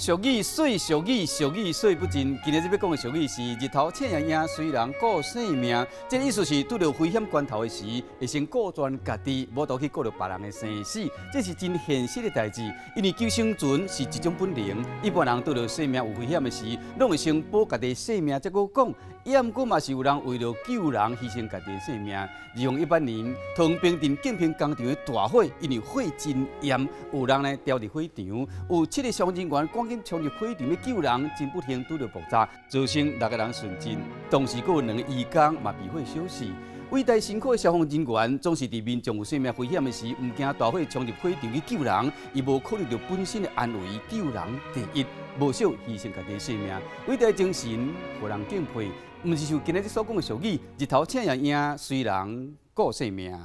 俗語，細俗語，俗語說不盡。今仔日欲講的俗語是“日頭醒盈盈，隨人顧性命”。這个意思是拄著危險關頭的時，會先顧全家己，無法度去顧著別人的生死。這是真現實的代誌，因為求生存是一種本能。一般人拄著性命有危險的時，攏會先保家己的性命，才閣講。也毋過嘛是有人為著救人犧牲家己的性命。2018年，桃園平鎮建平工廠的大火，因為火真炎，有人呢牢佇火場，有七個消防人員趕緊衝入火場欲救人，真不幸拄著爆炸，造成六個人殉職。同時，閣有兩個移工嘛被火燒死。偉大辛苦的消防人員總是佇民眾有性命危險的時，毋驚大火衝入火場去救人，伊無考慮著本身的安危，救人第一，無惜犧牲家己的性命。偉大精神，予人敬佩。毋是像今仔日所講的俗語，日頭醒盈盈，隨人顧性命。